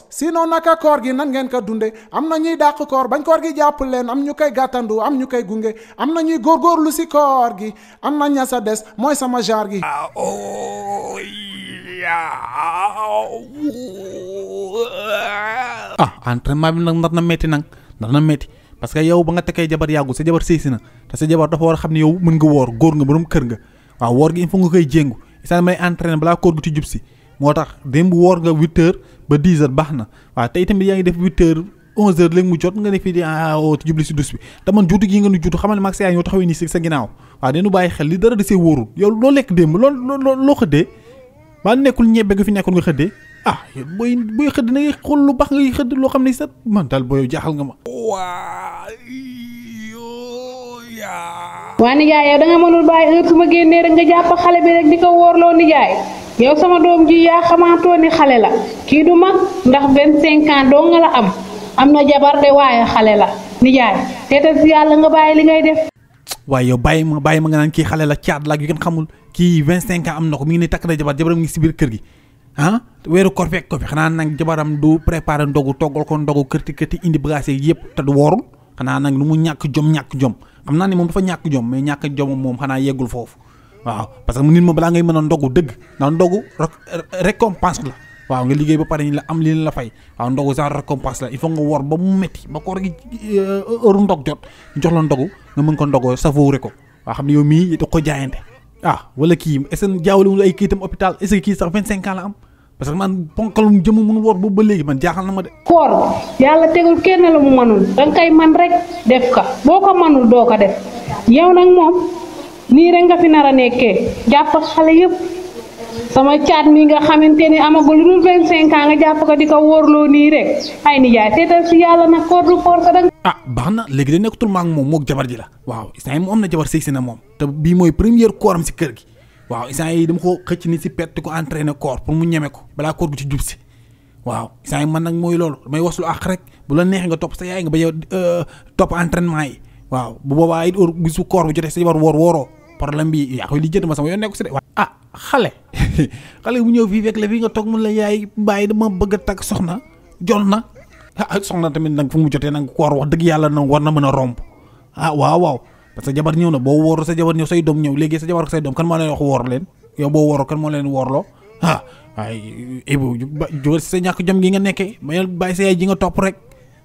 sinon naka koor gi nan ngeen ko dunde am na ñuy dàq koor bañ koor gi jàpp leen am ñu koy gàttandu am ñu koy gunge am na ñuy góorgóorlu si koor gi am na ña sa des mooy sama genre gi. Entraînement bi nag nar na metti parce que yow ba nga tekkee jabar yàggul sa jabar séysi na te sa jabar dafa war a xam ne yow mën nga woor góor nga borom kër nga waaw woor gi il faut nga koy jéngu isaan may entraîné balaa koor gu ci jub si moo tax démb woor nga 8h ba 10h baax na waaw tey tamit yaa ngi def 8h 11h léegi mu jot nga ne fii di ci jubli si dus bi te man juutu gi nga nu juutu xamal ne maag sa yaay ñoo taxawee nii si sa ginnaaw waaw dinu bàyyi xel li dara de see wóorul yow loo lekk démb loo xëddee ba nekkul ñebbe nga fi nekkul nga xëddee booy xëdd na ngay xool lu baax ngay xëdd loo xam ne sa man daal booy jaaxal nga ma. waa nijaay yow da nga mënul bàyyi heure su ma génnee rek nga jàpp xale bi rek di ko wóorloo nijaay yow sama doom ji yaa xamaatoo ni xale la kii du mag ndax 25 ans doo nga la am na jabar de waaye xale la nijaay seetal si yàlla nga bàyyi li ngay def. waaye yow bàyyi ma nga naan kii xale la caat la yu ngeen xamul kii 25 ans am na ko mi ngi ne takk na jabaram ngi si biir kër gi. weeru koor fekk ko fi xanaa nag jabaram du préparer ndogu toggal ko ndogu kërti indi bagage yëpp te du woorul xanaa nag lu mu ñàkk jom xam naa ne moom dafa ñàkk jom mais ñàkk jom moom xanaa yeggul foofu waaw parce que nit moom balaa ngay mën a ndogu dëgg ndax ndogu récompense la waaw nga liggéey ba pare ñu la am li la fay waaw ndogu genre récompense la il faut nga woor ba mu metti ba koor gi heure ndog jot ñu jox la ndogu nga mën ko ndogoo savouré ko waaw xam ne yow mii da ko jaayante wala kii est-ce que jaawalewul ay kiitam hôpital est-ce que kii sax 25 ans la am parce que man ponkalum jëm mënu woor boobu ba léegi man jaaxal na ma de. koor yàlla tegul kenn la mu mënul danga koy man rek def ka boo ko mënul doo ko def yow nag moom nii rek nga fi nar a nekkee jàpp xale yëpp sama caat mi nga xamante ni amagul lu dul 25 ans nga jàpp ko di ko wóorloo nii rek ay nijaay seetal si yàlla nag koor du force danga. baax na léegi da nekkatul ma ak moom moog jabar ji la waaw instant yi mu am na jabar sëy si na moom te bii mooy première kooram si kër gi. waaw instant yi dama ko xëcc ni si pet ko entraîner koor pour mu ñeme ko balaa koor gu ci jub si waaw instant yi man nag mooy loolu damay waslu ak rek bu la neexee nga topp sa yaay nga ba yow topp entraînement yi waaw bu boobaa it bisu koor bu jotee sa jabar wooroo problème bi yaa koy lijjanti ma sama yoon nekku si de xale bu ñëw fii fekk la fii nga toog mun la yaay bàyyi dama bëgg a takk soxna jot na soxna tamit nag fu mu jotee nag koor wax dëgg yàlla nag war na mën a romb waaw parce que jabar ñëw na boo wóor sa jabar ñëw say doom ñëw léegi sa jabar ak say doom kan moo leen wax woor leen yow boo wóoroo kan moo leen woorloo waaye Ibou jógal si sa ñàkk jom gi nga nekkee bàyyi sa yaay ji nga topp rek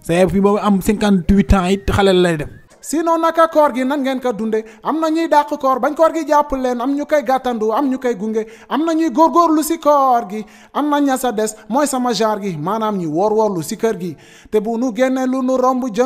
sa yaay fii boobu am 58 ans it xale la lay def. sinon naka koor gi nan ngeen ko dunde am na ñuy dàq koor bañ koor gi jàpp leen am ñu koy gàttandu am ñu koy gunge am na ñuy góorgóorlu si koor gi am na ña sa des mooy sama genre gi maanaam ñi woorlu si kër gi te bu nu génnee lu nu romb jën